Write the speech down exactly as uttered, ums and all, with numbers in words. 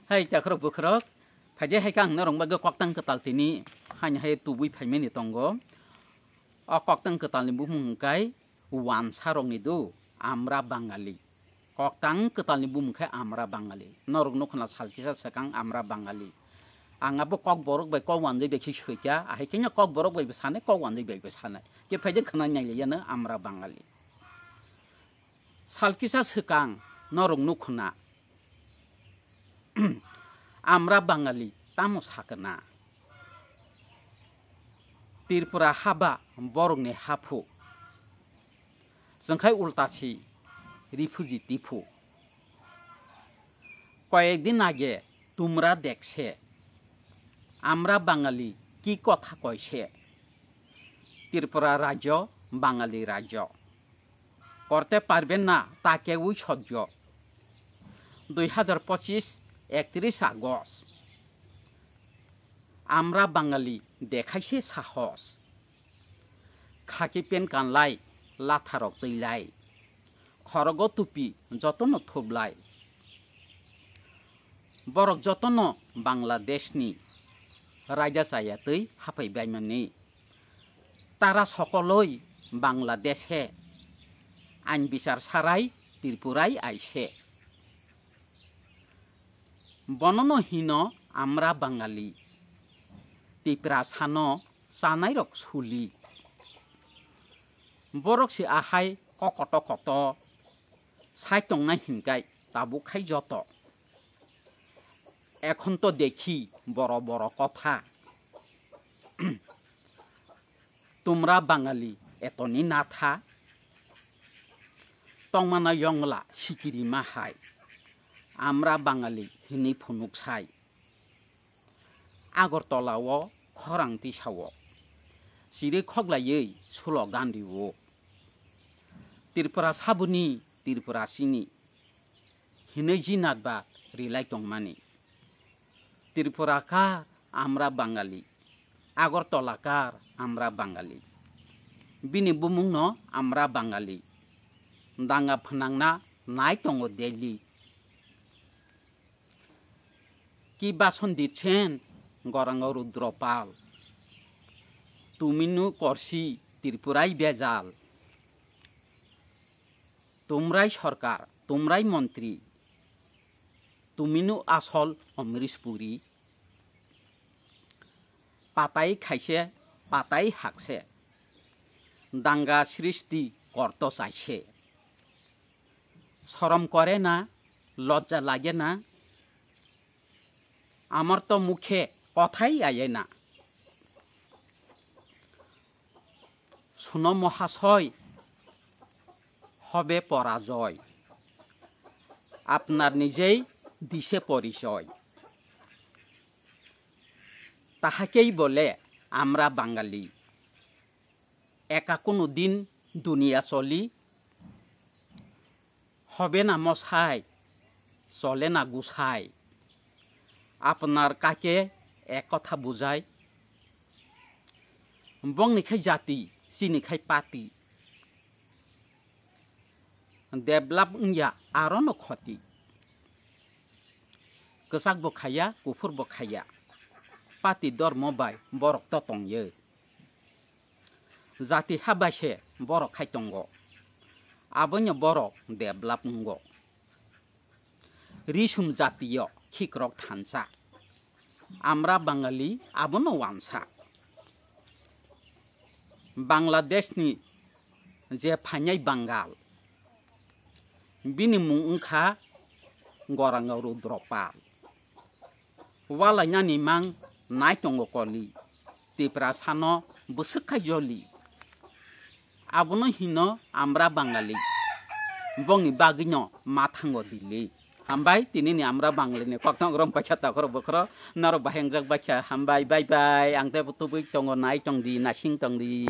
Hai takhorok bwkhorok, phaidi hai khe ang norok bagwi koktang kwtal tini haino hai tubui phaimani tongo. O koktang kwtalni bumung hwnkhe wansarokni do, Amra Bangali. Koktang kwtalni bumung khe Amra Bangali. Norok nukho na sal kisa swkang Amra Bangali. Ang abo kokborok bai kok wanjwi bai khe swikha, ahai khe kokborok bai bo sanai, kok wanjwi bai bo sanai. Khe phaidi khwnai nailaiya no Amra Bangali. Sal kisa swkang norok nukho na. Amra Bangali tamo sakna? Tripura haba borokni haphu. Chwngkhai ulta si refugee tiphu. কয়েকদিন আগে তোমরা দেখছে আমরা বাঙালি কি কথা কইছে। ত্রিপুরা রাজ্য বাঙালি রাজ্য। করতে পারবেন না তা কেউই সহ্য। দুই হাজার পঁচিশ, একত্রিশ আগস্ট। আমরা বাঙালি দেখাইছে সাহস। Khaki pen kanlai, latharok twilai. Khorogo tupi jotono thublai. Borok jotono Bangladeshni raida chaya twi haphai baimani. Tara sokoloi Bangladesh he, ain bichar sarai Tripurai aise. Bonono hino Amra Bangali. Tiprasano chanairok suli. Borok se ahai kokoto koto sai tongnai hinkai tabuk khai joto. এখন তো দেখি বড় বড় কথা। তোমরা বাঙালি এতনি না থা। Tongmana yongla sikiri ma hai. Amra Bangali hinwi phunuk sai. Agartala o khorang tisao. Chiri khoglaiwi slogan rio. Tripura sabuni, Tripura sini. Hinwi jinat ba rilai tongmani. Tripurakar Amra Bangali. Agartalakar Amra Bangali. Bini bumungno Amra Bangali. Danga phnangna nai tongo Delhi. কি ভাষণ দিচ্ছেন গৌরাঙ্গ রুদ্রপাল? তুমিনু করছি ত্রিপুরাই বেজাল। তোমরাই সরকার, তোমরাই মন্ত্রী, তুমিনু আসল অমরিশ পুরী। পাতাই খাইছে, পাতাই হাকছে, দাঙ্গা সৃষ্টি করত চাইছে। শরম করে না, লজ্জা লাগে না? আমার তো মুখে কথাই আয় না। শুনো মহাশয়, হবে পরাজয়। আপনার নিজেই দিছে পরিচয়। তাহাকেই বলে আমরা বাঙালি। একা কোনো দিন দুনিয়া চলি। হবে না মশাই, চলে না গুছাই। আপনার কাকে এক কথা বুঝাই। Bongni khai jati, chini khai pati. Develop wngya arono khoti. Kwchak bo khaya, kuphur bo khaya. Pati dormo bai borok to tongyo. Jati ha bai se borok khai tongo. Abono borok develop wngo. Risum jatiyo khikrok thansa. Amra Bangali abono wansa. Bangladeshni je phainai Bangal, bini mung wngkha Goranga Rudropal. Walainani mang nai tongo koli, Tiprasano bwswk khai joli. Abono hino Amra Bangali. Bongni bagwino ma thango Delhi. Hambai, tinini Amra Bangalini koktong rom baikha takhoro bokhoro, norok bahai wngjak baikha. Hambai, bye bye. Ang tei tubui tongo, nai tongdi, nasing tongdi.